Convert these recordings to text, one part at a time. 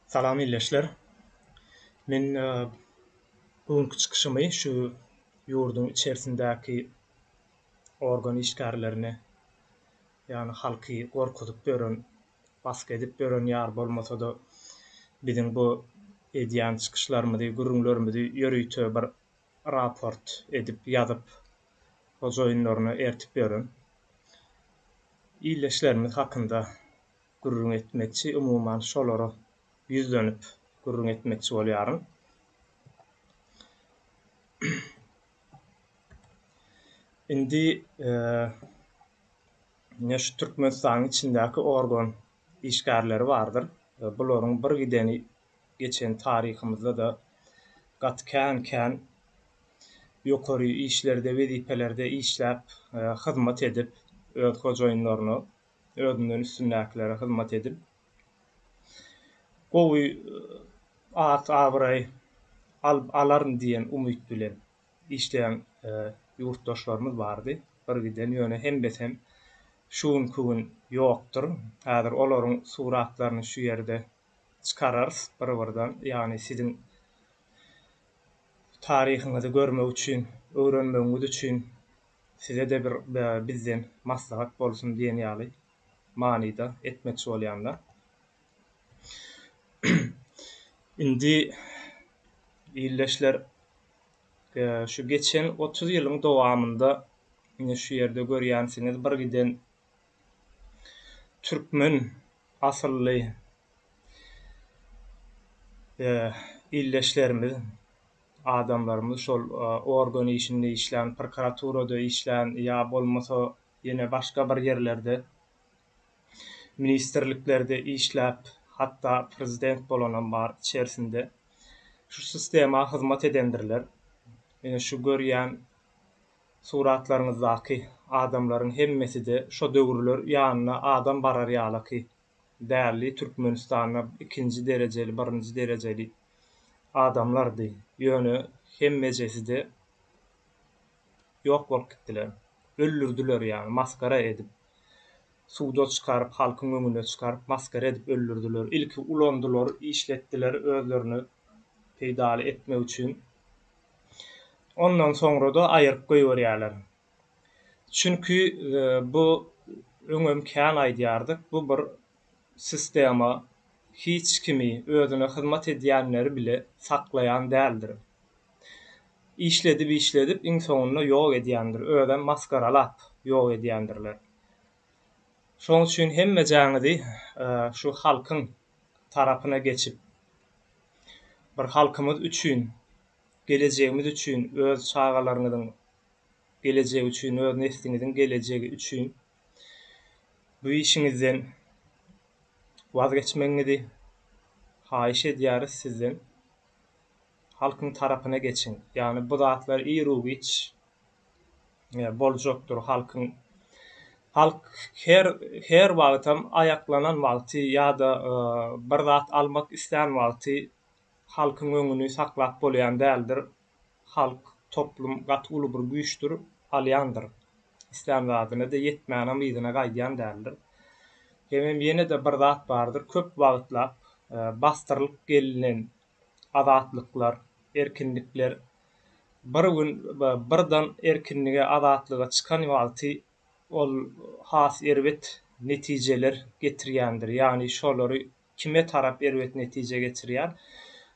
Salam ildeşler. Men bu günki çykyşymy şu ýurduň içerisindäki organ işgärlerine, ýagny halky gorkuzyp ýören, basgy edip ýören ýar bolmasa-da biziň bu edýän çykyşlarymyzy, gürrüňlerimizi ýörite bir raport edip ýazyp hojaýynlaryna ertip ýören ildeşlerimiz hakynda gürrüň etmekçi, umuman şolara ýüzlenip gürrüň etmekçi bolýaryn. Indi ine şu Türkmenistanyň içindäki organ işgärleri bardyr. Bularyň bir gideni geçen taryhymyzda-da gaty kän-kän ýokary işlerde, wezipelerde işläp, hyzmat edip öz hojaýynlaryna özünden üstündäkilere hyzmat edip, gowy at-abraý alaryn diýen umyt bilen işleýän ýurtdaşlarymyz bardy birgiden, ýöne hemmesem şu günki gün ýokdur. Häzir olaryň suratlaryny şu ýerde çykararys bir-birden, ýagny siziň taryhyňyzy görmek üçin, öwrenmegiňiz üçin Size-de bir bizden maslahat bolsun diýen ýaly manyda etmekçi bolýan-da. Indi ildeşler şu geçen 30 ýylyň dowamynda ine şu ýerde görýänsiňiz bir giden türkmen asylly ildeşlerimiz adamlarymyz şol organ işinde işlän, prokuraturada işlän ýa bolmasa ýene başga bir ýerlerde ministrliklerde işläp, hatda prezident bolanam bar içerisinde. Şu sistema hyzmat edendirler. Ine şu görýän suratlaryňyzdaky adamlaryň hemmesi-de şo döwürler ýanyna adam barar ýalaky däldi Türkmenistanda ikinji derejeli, birinji derejeli adamlardy. Ýöne hemmejeside ýok bolup gitdiler. Öldürdiler ýagny masgara edip. Suda çykaryp, halkyň öňüne çykaryp masgara edip öldürdiler. Ilki ulandylar, işletdiler özlerine peýdaly etmek üçin. Ondan soňra-da aýyryp goýberýärler. Çünki bu öňem kän aýdýardyk, bu bir sistema hiç kimi özüne hyzmat edýänleri bile saklaýan däldir. Işledip-işledip iň soňunda ýok edýändir, özem masgaralap ýok edýändirler. Şoň üçin hemmejäňizi şu halkyň tarapyna geçip, bir halkymyz üçin, gelejegimiz üçin öz çagalaryňyzyň gelejegi üçin, öz nesliňiziň gelejegi üçin bu işiňizden wazgeçmegiňizi haýyş edýäris sizden. Halkyň tarapyna geçiň. Ýagny bu zatlar iru-giç boljakdyr. Halkyň halk her her wagtam aýaklanan wagty ýa-da bir zat almak islän wagty halkyň öňüni saklap bolýan däldir. Halk, toplum gaty uly bir güýçdür, alýandyr. Islän zadyna-da ýetmänem yzyna gaýdýan däldir. Hemem ýene-de bir zat bardyr, köp wagtlap basdyrylyp gelnen azatlyklar, erkinlikler bir gün birden erkinlige, azatlyga çykan wagty ol has erbet netijeler getirýändir. Ýagny şolary kime tarap erbet netije getirýär?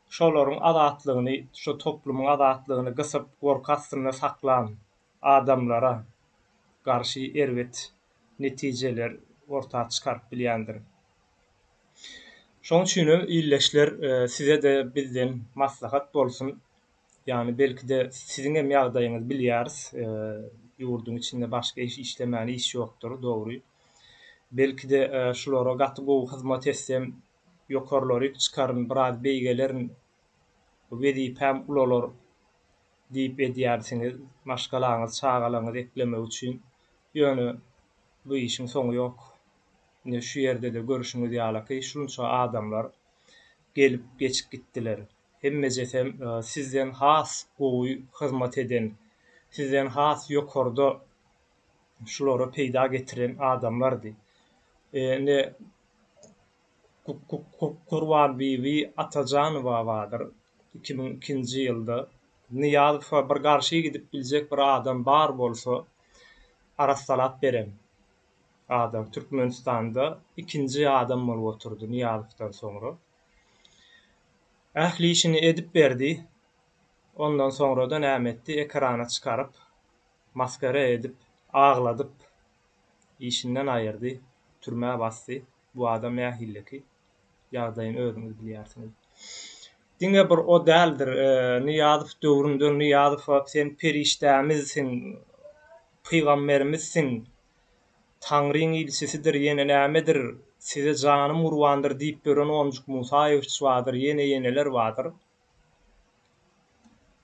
Şolaryň azatlygyny, şo toplumyň azatlygyny gysyp, gorky astynda saklan adamlara garşy erbet netijeler orta çykaryp bilýändir. Şoň üçinem ildeşler size-de bizden maslahat bolsun, Ýagny belki-de siziňem ýagdaýyňyzy bilýäris. Ýurduň içinde başga iş işlemäne iş ýokdur, dogry. Belki-de şulara gaty gowy hyzmat etsem, ýokarlaryk çykaryn, biraz beýgelerin, wezipäm ulalar diýip edýärsiňiz, maşgalaňyzy, çagalaryňyzy eklemek üçin. Ýöne bu işiň soňy ýok. Ine şu ýerde-de görşüňiz ýalyky şunça adamlar gelip geçip gitdiler. Hemmejesem sizden has gowy hyzmat eden, sizden has ýokarda şulara peýda getiren adamlardy. Indi Gurbanbibi Atajanowa bardyr 2002-nji ýylda Nyýazowa bir garşy gidip biljek bir adam bar bolsa arassalap beren adam Türkmenistanda ikinji adam bolup oturdy Nyýazowdan soňra. Ähli işini edip berdi. Ondan soňra-da näme etdi ekrana çykaryp maskara edip agladyp işinden aýyrdy türmä basdy. Bu adam nähilleki ýagdaýyny özüňiz bilýärsiňiz. Diňe bir o däldir, Nyýazow döwründe Nyýazowa sen perişdämizsiň, pygamberimizsiň, Taňryň ilçisidir, ýene nämedir, size janym gurbandyr diýip ýören Onjuk Musaýewiç bardyr, ýene-ýeneler bardyr.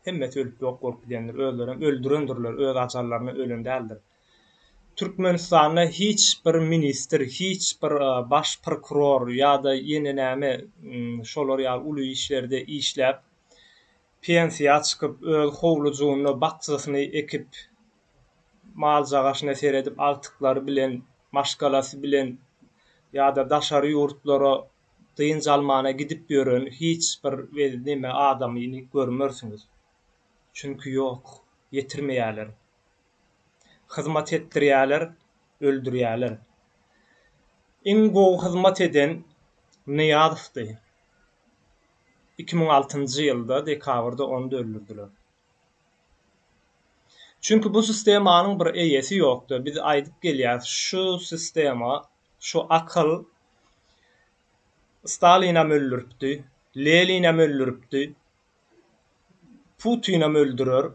Hemmesi ölüp ýok bolup gidendir, özlerem öldürendirler, öz ajallaryna ölen däldir. Türkmenistanda hiç bir ministr, hiç bir baş prokuror ýa-da ýene näme şolar ýaly uly işlerde işläp, pensiýa çykyp, öz howlujygynda bakjasyny ekip, maljagaşyna seredip agtyklary bilen, maşgalasy bilen ýa-da daşary ýurtlara dynç almana gidip ýören hiç bir neme adamyny görmersiňiz. Çünki ýok, ýetirmeýärler. Hyzmat etdirýärler, öldürýärler. Iň gowy hyzmat eden Nyýazowdy. 2006-njy ýylda dekabrda ony-da öldürdiler. Çünki bu sistemanyň bir eýesi ýokdy. Biz aýdyp gelýäris, şu sistema, şu akyl Stalinam öldüripdi, Leninem öldüripdi, Putinam öldürer.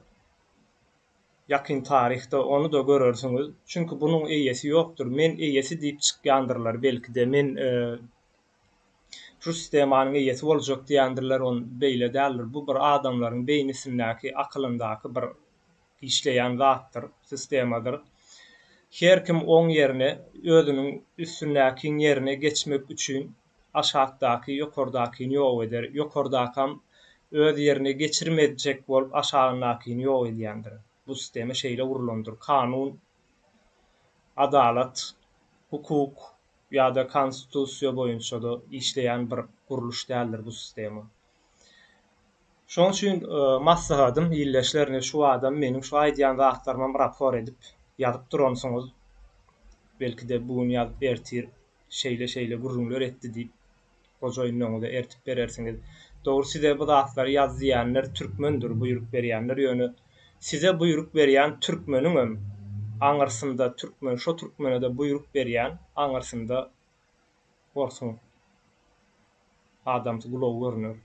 Ýakyn taryhda ony-da görersiňiz. Çünki bunuň eýesi ýokdur. Men eýesi diýip çykýandyrlar belki-de. Men şu sistemanyň eýesi boljak diýendirler, ol beýle däldir. Bu bir adamlaryň beýnisindäki, akylyndaky bir işleýän zatdyr, sistemadyr. Her kim oň ýerine, özüniň üstündäkiň ýerine geçmek üçin aşakdaky ýokardakyny ýok eder, ýokardakam öz ýerine geçirmejek bolup aşagyndakyny ýok edýändir. Bu sistema şeýle gurlandyr. Kanun, adalat, hukuk ýa-da konstitusiýa boýunça-da işleýän bir gurluş däldir bu sistema. Şonuň üçin maslahatym ildeşler ine şu adam meniň şu aýdýan zatlarymam rapor edip ýazyp duransyňyz. Belki-de bu gün ýazyp ertir şeýle-şeýle gürrüňler etdi diýip, hojaýynyňyza ertip berersiňiz. Dogry size bu zatlary ýaz diýenler türkmendir, buýruk berýänler, ýöne size buýruk berýän türkmeniňem aňyrsynda türkmen, şo türkmene-de buýruk berýän aňyrsynda orsuň adamsy gulagy görner.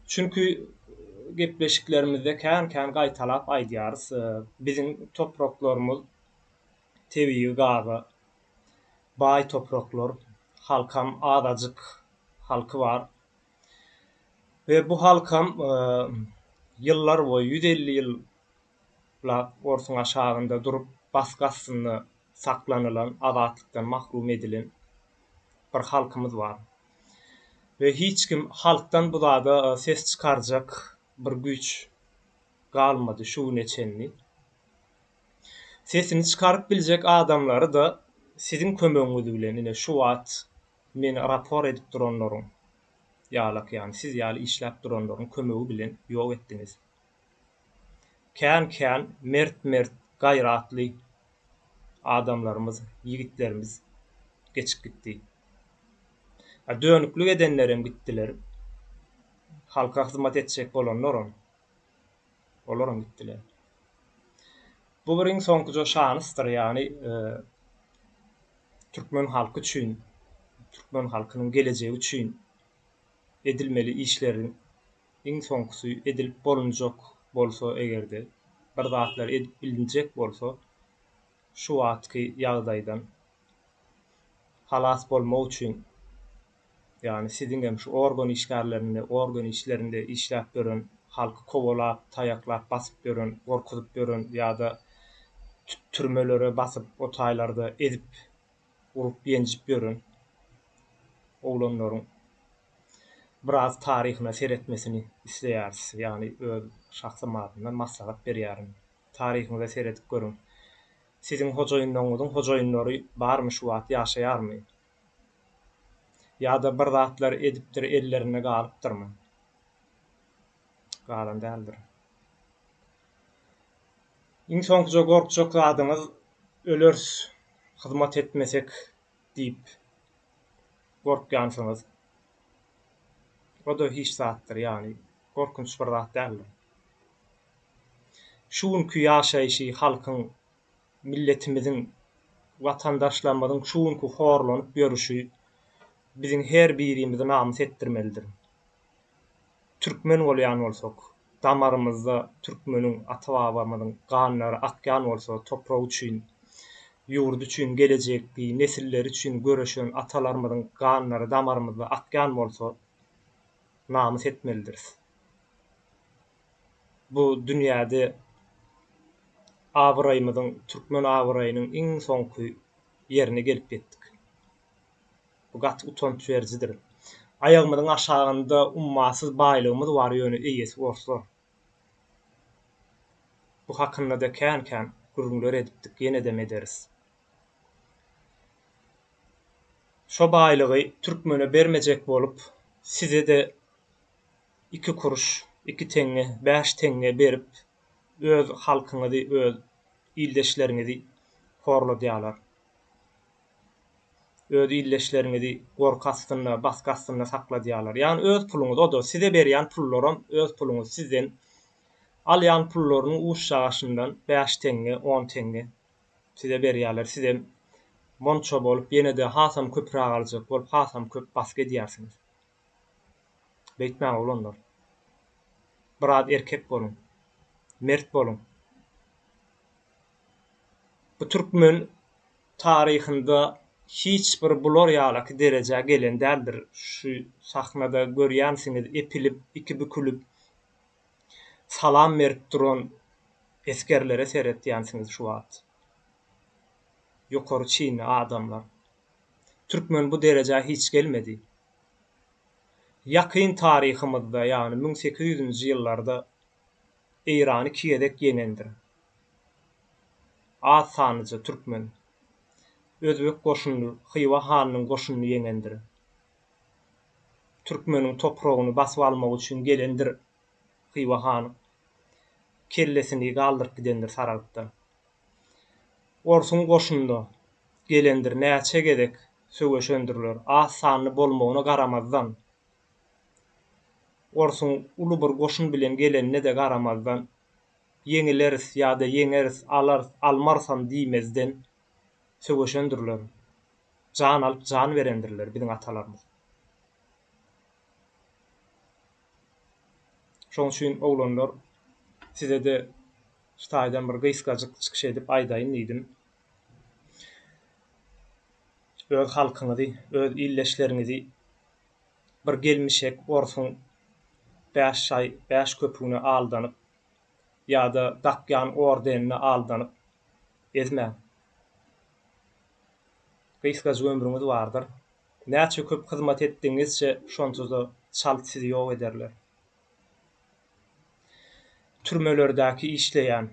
Çünki gepleşiklerimizde kän-kän gaýtalap aýdýarys, biziň topraklarymyz tebigy gaza baý topraklar, halkam azajyk halky bar. We bu halkam ýyllar boýy, 150 ýyllap orsuň aşagynda durup, basgy astynda saklanylan, azatlykdan mahrum edilen bir halkymyz bar. We hiç kim halkdan bu zada ses çykarjak bir güýç galmady şu güne çenli. Sesini çykaryp biljek adamlary-da siziň kömegiňiz bilen ine şu wagt meni rapor edip duranlaryň ýalak ýagny siz ýaly işläp duranlaryň kömegi bilen ýok etdiňiz. Kän-kän mert-mert gaýratly adamlarymyz, ýigitlerimiz geçip gitdi. A dönüklik edenlerem gitdiler. Halka hyzmat etjek bolanlaram. Olaram gitdiler. Bu bir iň soňkuja şanysdyr, ýagny türkmen halky üçin, türkmen halkynyň gelejegi üçin edilmeli işleriň iň soňkusy edilip bolunjak bolsa eger-de, bir zatlar edip bilinjek bolsa, şu wagtky ýagdaýdan halas bolmak üçin Ýagny siziňem şu organ işgärlerinde, organ işlerinde işläp ýören, halky kowalap, taýaklap, basyp ýören, gorkuzyp ýören ýa-da türmelere basyp, o taýlarda ezip, urup, ýenjip ýören oglanlaryň biraz taryhyna seretmesini isleýäris. Ýagny öz şahsym adyndan maslahat berýärin. Taryhyňyza seredip görüň. Siziň hojaýynlaryňyzyň hojaýynlary barmy şu wagt ýaşaýarmy? Ýa-da bir zatlar edipdir ellerinde galypdyrmy? Galan däldir. Iň soňkuja gorkjak zadyňyz öleris hyzmat etmesek diýip gorkýansyňyz. O-da hiç zatdyr, ýagny gorkunç bir zat däldir. Şu günki ýaşaýşy halkyň, milletimiziň, watandaşlarymyzyň şu günki horlanyp ýörüşi biziň her birimizi namys etdirmelidir. Türkmen bolýan bolsak, damarymyzda türkmeniň, ata-babamyzyň ganlary akýan bolsa, toprak üçin, ýurt üçin, gelejekki nesilleri üçin göreşen atalarymyzyň ganlary damarymyzda akýan bolsa, namys etmelidiris. Bu dünýäde abraýymyzyň, türkmen abraýynyň iň soňky ýerine gelip ýetdik. Bu gaty utanç berijidir. Aýagymyzyň aşagynda ummasyz baýlygymyz bar, ýöne eýesi orslar. Bu hakynda-da kän-kän gürrüňler edipdik, ýenedem ederis. Şo baýlygy türkmene bermejek bolup, size-de iki kuruş, iki teňňe, bäş teňňe berip, öz halkyňyzy, öz ildeşleriňizi horladýarlar. Öz ildeşleriňizi gorky astynda, basgy astynda sakladýarlar. Ýagny öz puluňyz, o-da size berýän pullaram öz puluňyz, sizden alýan pullarynyň uçjagaşyndan bäş teňňe, on teňňe size berýärler. Sizem monça bolup, ýene-de hasam köpräk aljak bolup, hasam köp basgy edýärsiňiz. Beýtmäň oglanlar. Biraz erkek boluň. Mert boluň. Bu türkmen taryhynda hiç bir bular ýalaky derejä gelen däldir. Şu sahnada görýänsiňiz epilip, iki bükülip salam berip duran esgerlere seretýänsiňiz şu wagt. Ýokary çinli adamlar. Türkmen bu derejä hiç gelmedi. Ýakyn taryhymyzda, ýagny 1800-nji ýyllarda Eýrany iki gezek ýeňendir. Az sanlyja türkmen. Özbek goşunyny, Hywa hanynyň goşunyny ýeňendir. Türkmeniň topragyny basyp almak üçin gelendir Hywa han. Kellesini galdyryp gidendir Saragtda. Orsuň goşunyna gelendir näçe gezek söweşendirler, az sanly bolmagyna garamazdan. Orsuň uly bir goşun bilen gelenine-de garamazdan, ýeňileris ýa-da ýeňeris, alarys, almarysam diýmezden söweşendirler. Jan alyp, jan berendirler biziň atalarymyz. Şonuň üçin, oglanlar, size-de şu taýdan bir gysgajyk çykyş edip aýdaýyn diýdim. Öz halkyňyzy, öz ildeşleriňizi bir gelmişek orsuň bäş şaý, bäş köpügine aldanyp ýa-da dakýan ordenine aldanyp ezmäň. Gysgajyk ömrüňiz bardyr. Näçe köp hyzmat etdigiňizçe şonça-da çalt sizi ýok ederler. Türmelerdäki işleýän,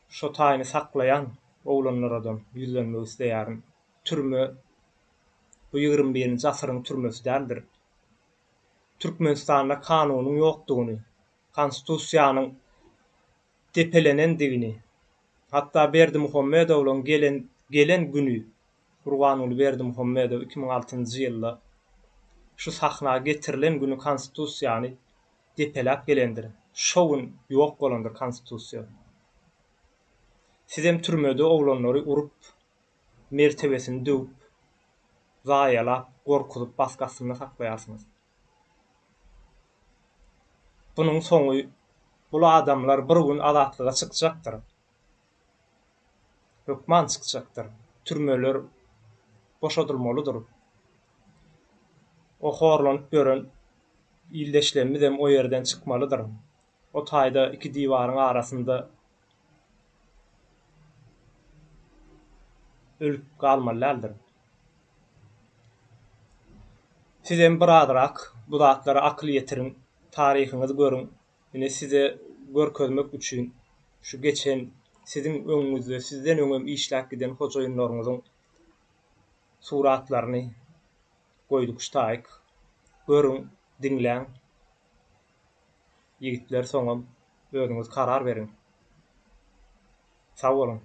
şo taýyny saklaýan oglanlaradam ýüzlenmek isleýärin. Türme bu ýigrimi birinji asyryň türmesi däldir. Türkmenistanda kanunyň ýokdugyny, konstitusiýanyň depelenendigini, hatda Berdimuhamedowlaň gelen gelen güni Gurbanguly Berdimuhamedow 2006-njy ýylda şu sahna getirilen güni konstitusiýany depeläp gelendir. Şo gün ýok bolandyr konstitusiýa. Sizem türmede oglanlary urup, mertebesini döwüp, zaýalap, gorkuzyp basgy astynda saklaýarsyňyz. Bunuň soňy bul adamlar bir gün azatlyga çykjakdyr. Hökman çykjakdyr. Türmeler boşadylmalydyr. O horlanyp ýören ildeşlerimizem o ýerden çykmalydyr. O taýda iki diwaryň arasynda ölüp galmaly däldir. Sizem birazrak bu zatlara akyl ýetiriň, taryhyňyzy görüň. Ine size görkezmek üçin şu geçen siziň öňüňizde sizden öňem işläp giden hojaýynlaryňyzyň suratlaryny. Goýduk ştaýyk. Görüň, diňläň. Ýigitler soňam özüňiz karar beriň. Sag boluň.